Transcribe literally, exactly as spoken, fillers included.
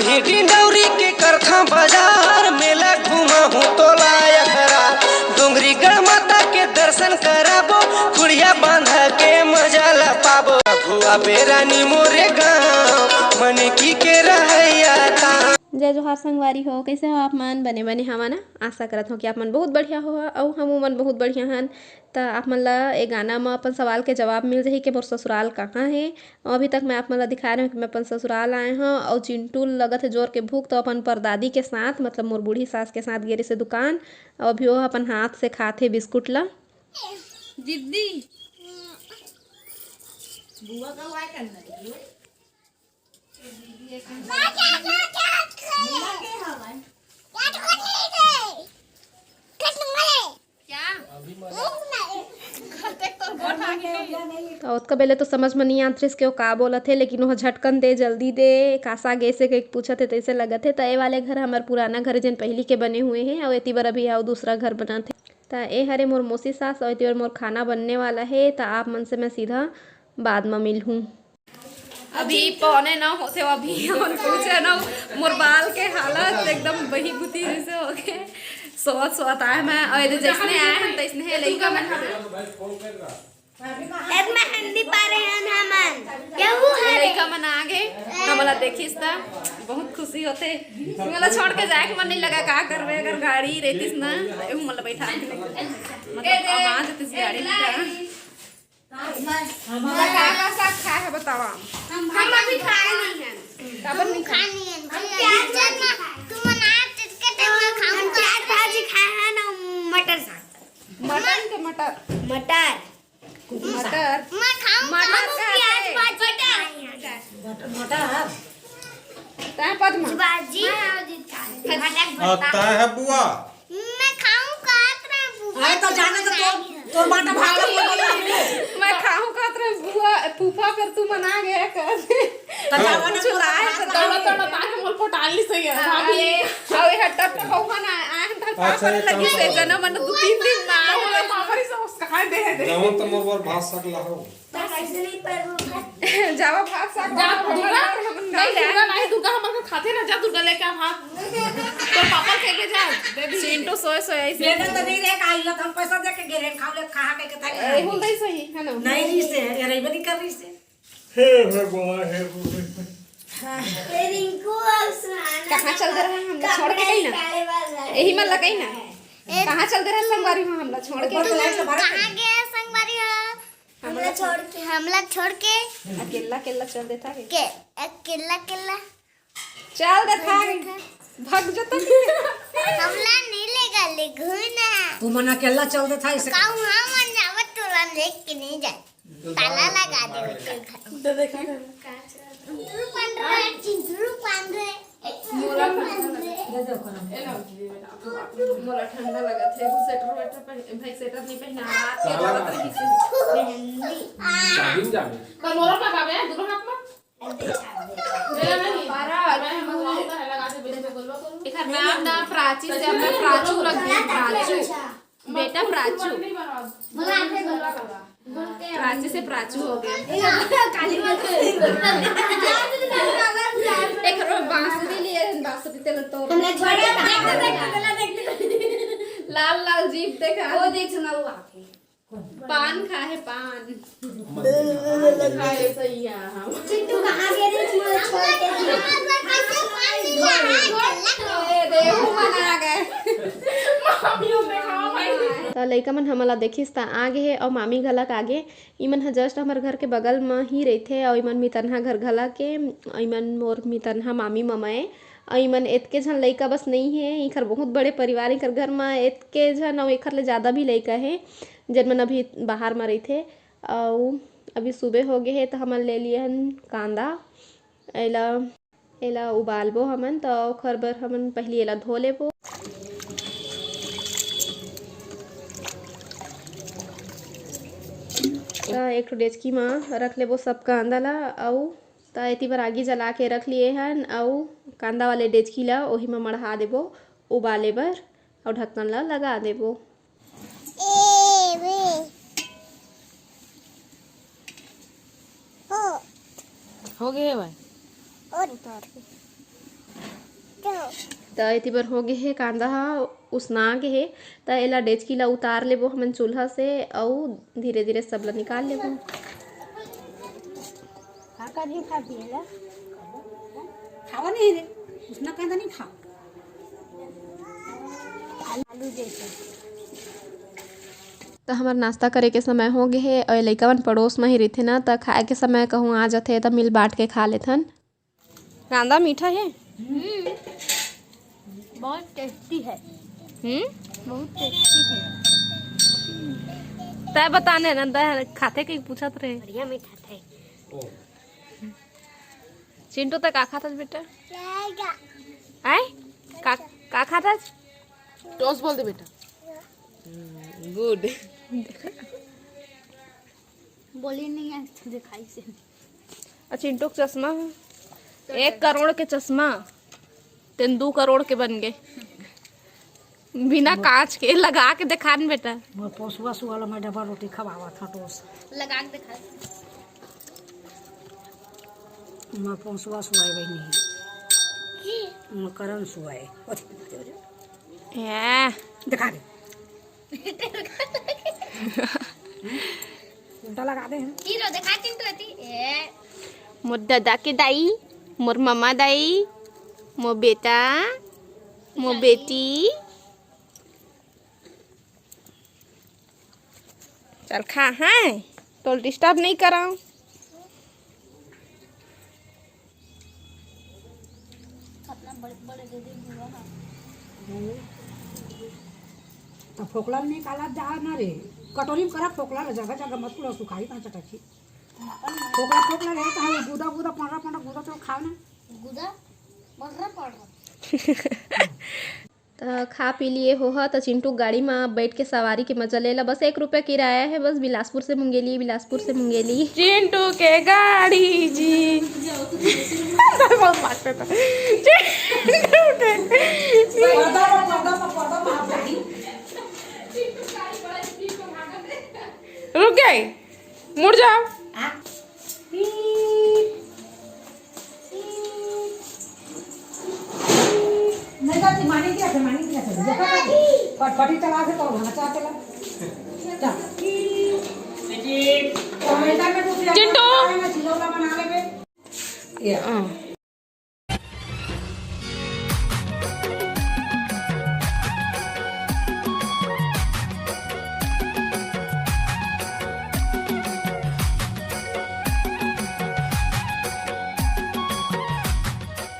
ढिंडौरी के करथा बाजार, मेला घुमाहूँ तोला अखरा। डोंगरीगढ़ माता के दर्शन कराबो, खुड़िया बांधा के मजा ला पाबो। भुआ बेरानी मोरे गाँव, मन की के रहैया ता। जय जोहार संगवारी हो, कैसे हो आप मन? बने बने हवा ना? आशा करत हो कि आप मन बहुत बढ़िया हो, अउ हमू मन बहुत बढ़िया हन। त आप मन ला ए गाना म अपन सवाल के जवाब मिल जाही कि मोर ससुराल कहाँ हे। अउ अभी तक मैं आप मन ला दिखा रहे हूँ कि मैं अपन ससुराल आए हूँ, अउ चिंटू ल लगत हे जोर के भूख, तो अपन परदादी के साथ, मतलब मोर बूढ़ी सास के साथ गे रहिसे दुकान, अउ अभी वो अपन हाथ से खाथे बिस्कुट ला। जिद्दी। बुआ का हुआ है करना है? तो ओतका बेले तो समझ में नहीं आत रहिस कि वो का बोलत हे, लेकिन वो झटकन दे, जल्दी दे, कासा गेसे के पूछत हे, तैसे लगत हे। त ए वाले घर हमर पुराना घर, जेन पहिली के बने हुए हे, अउ एती बर अभी अउ दूसरा घर बनत हे। त ए हरे मोर मौसी सास, अउ एती बर मोर खाना बनने वाला हे। त आप मन से मैं सीधा बाद में मिलहूँ। अभी पौने नौ होथे, अभी हमन पहुंचे न, मोर बाल के हालत एकदम बही बुती जैसे हो गए। सोवत सोवत आए मैं, अउ एदे जैसने आए हन तैसने हे लइका मन। एदमा हंडी पारे हन हमन। यहू हरे। लइका मन आ गए, हमला देखिस त बहुत खुशी होथे। मोला छोड़ के जाए के मन नहीं लगा, का करबे, अगर गाड़ी रहतिस ना, त एहू मोला बैठा के लेके, मतलब, अब आ जतिस गाड़ी में। हमला का का साग खाए हे बतावा? हम अभी खाए नहीं है। काबर नहीं खाए? खाए नहीं है। हम प्याज भाजी खाए। तुम ना टिकट में खाऊं हम प्याज भाजी खाए हैं ना, मटर साग। मटन के मटर। मटर। मटर। मैं खाऊं मटर खाऊं का प्याज है? भाजी खाए हैं। मटर, मटर। तैं पद्मा। भाजी। मैं आज खाए। मटर आ, भरता। तैं है बुआ। मैं खाऊं कहत रहे बुआ, अरे तो जाने तो तोर, तोर बाटा भात के बोल रहा है। मैं खाऊं कहत रहे बुआ, फूफा, फिर तू मना गया कर। तो जावा ना कुछ पूरा लाए भात तो लाओ। तोड़ा तोड़ा ताके मोल पोटाली से गया। हाँ, भाभी। अरे, अउ ये टप टप हुआ ना, आए हम तक अच्छा, पापड़ ये लगी काम से करो। जना मन दो तीन दिन ना वो आए। पापड़ ही से उसका दे दे। जवन तो मोर बर भात साग लाओ। जावा भात साग जा, खाओ, दुर्गा, हमन नहीं, गाँव दुर्गा, जाए। नहीं, दुर्गा हमर को खाथे ना, जा दुर्गा लेके आ भात। तोर पापा के के जा, दे दी। चिंटू सोए सोए ऐसे। बेटा तो नहीं रे, काई ला हम पैसा दे के गेले, खाओ ले, खा के के ए, थाई। हुल दई सही, है ना? नहीं री से, ये रही बनी कर रही से। हे भगवान, हे भगवान। ए, रिंकू और सुहाना कहाँ चल दे रहे हैं? हमला छोड़ के कहीं ना। यही मन लगई ना। ए, कहाँ चल दे रहे हैं संगवारी हो? हमला छोड़ के। ऊपर तो लाइट से भरा कहाँ गए संगवारी हो? हमला छोड़ के, हमला छोड़ के। अकेला, अकेला चल देता है। के, अकेला, अकेला। चल देता है। चल देता है। भाग जता है। हमला नहीं लेगा, ले घूमना। तू मन अकेला चल देता है, इसे कहूँ हम मन जावत, तोला लेके नहीं जाए। ताला लगा दे, तू घर। दे देखा। चिंटू पांडे, चिंटू पांडे। मोला ठंडा लगा, मोला ठंडा लगा थे, वो स्वेटर वेटर पहन, भाई स्वेटर नहीं पहना, रात के साला रात रही से। चाबी में जाबे। पर मोला का बाबे, दोनों हाथ में। मेरा नहीं। बारह। मैं हम लोग का लगा दे, बेटे को बोलवा करूँ। एक नाम ना प्राची से, हमने प्राचू रख दिया, प्राचू। बेटा प्राचू। प्राची से प्राचू हो गया। एक बांसुरी लिए, बांसुरी तेल तो। लाल लाल जीभ देखा। वो देख सुना वो आके। पान खा है, पान। खाए सही है, हाँ। चिट्टू कहाँ गए रे, तुम्हारे छोड़ के? ए, देहू मन आ गए। मामी लोग ने खाओ भाई। त लइका मन हमला देखिस त आ गे हे, अउ मामी घलक आ गे। इमन ह just हमर घर के बगल म ही रहिथे, अउ इमन मितनहा घर घलक ए, इमन मोर मितनहा मामी ममा ए। अउ इमन एतके झन लइका बस नइ हे, इखर बहुत बड़े परिवार, इखर घर म एतके झन अउ एखर ले जादा भी लइका हे, जेन मन अभी बाहर म रहिथे। अउ अभी सुबह हो गे हे, त हमन ले लिए हन कांदा। एला, एला उबालबो हमन, त ओखर बर हमन पहिली एला धो लेबो। त एक ठो डेचकी म रख लेबो सब कांदा ला, अउ त एती बर आगी जला के रख लिए हन, अउ कांदा वाले डेचकी ला ओही म मढ़ा देबो उबाले बर, अउ ढक्कन ला लगा देबो। ए, वे। हो। हो गए भाई। और उतार के। त एती बर हो गे हे, कांदा ह उसना गे हे। त एला डेचकी ला उतार लेबो हमन चूल्हा से, अउ धीरे धीरे सब ला निकाल लेबो। का करही भाभी एला? खावा नहीं रे, उसना कांदा नहीं खा। आलू जैसे। त हमर नाश्ता करे के समय हो गे हे, अउ लइका मन पड़ोस म ही रहिथे ना, त खाए के समय कहूँ आ जाथे, त मिल बांट के खा लेथन। कांदा मीठा हे? बहुत टेस्टी है। हम्म। बहुत टेस्टी है। तै बताने ना, तै खाथे कहीं पूछत रहे। बढ़िया मीठा था। चिंटू, तै का खाथस बेटा? आय, का का खाथस? टोस बोल दे बेटा। गुड। बोली नहीं है, दिखाई से। अच्छा, चिंटू के चश्मा है। एक करोड़ के चश्मा, तेन दू करोड़ के बन गए। बिना कांच के लगा के दिखा न बेटा। मोर पोसुआ सुआ ल मैं डबल रोटी खवावत हंव टोस। लगा के दिखा। मोर पोसुआ सुआ ए बहिनी। मोर करन सुआ ए। हैं। दिखा दे। उल्टा लगा दे हैं। तीनों दिखा, चिंटू अति। ए। मोर दादा के दाई, मोर ममा दाई, मोर बेटा, मोर बेटी। चल खा, हैं? तोल डिस्टर्ब नहीं कराऊं। अपना बड़े, बड़े दे दे बुआ ना। तो फोकला ल निकाला जा ना रे, कटोरी में करा फोकला ल, जगह जगह मत कुला सुखाई ना चटकी। फोकला, फोकला ले तो हम गुदा, गुदा, पंडरा, पंडरा गुदा तो खाओ ना। गुदा, पंडरा, पंडरा। त खा पी लिए हो ह, त चिंटू गाड़ी म बैठ के सवारी के मजा ले ला। बस एक रुपया किराया है, बस बिलासपुर से मुंगेली, बिलासपुर से मुंगेली। चिंटू के गाड़ी जी। बहुत बात करता। चिंटू के। रुक गए। मुड़ जाओ। नहीं करती, मानी क्या थे, मानी क्या थे? देखा था? फटफटी चला के तो भांचा चला। चल। तो बेटा में तू चिंटू। चिलौला बना ले बे। ये। हाँ।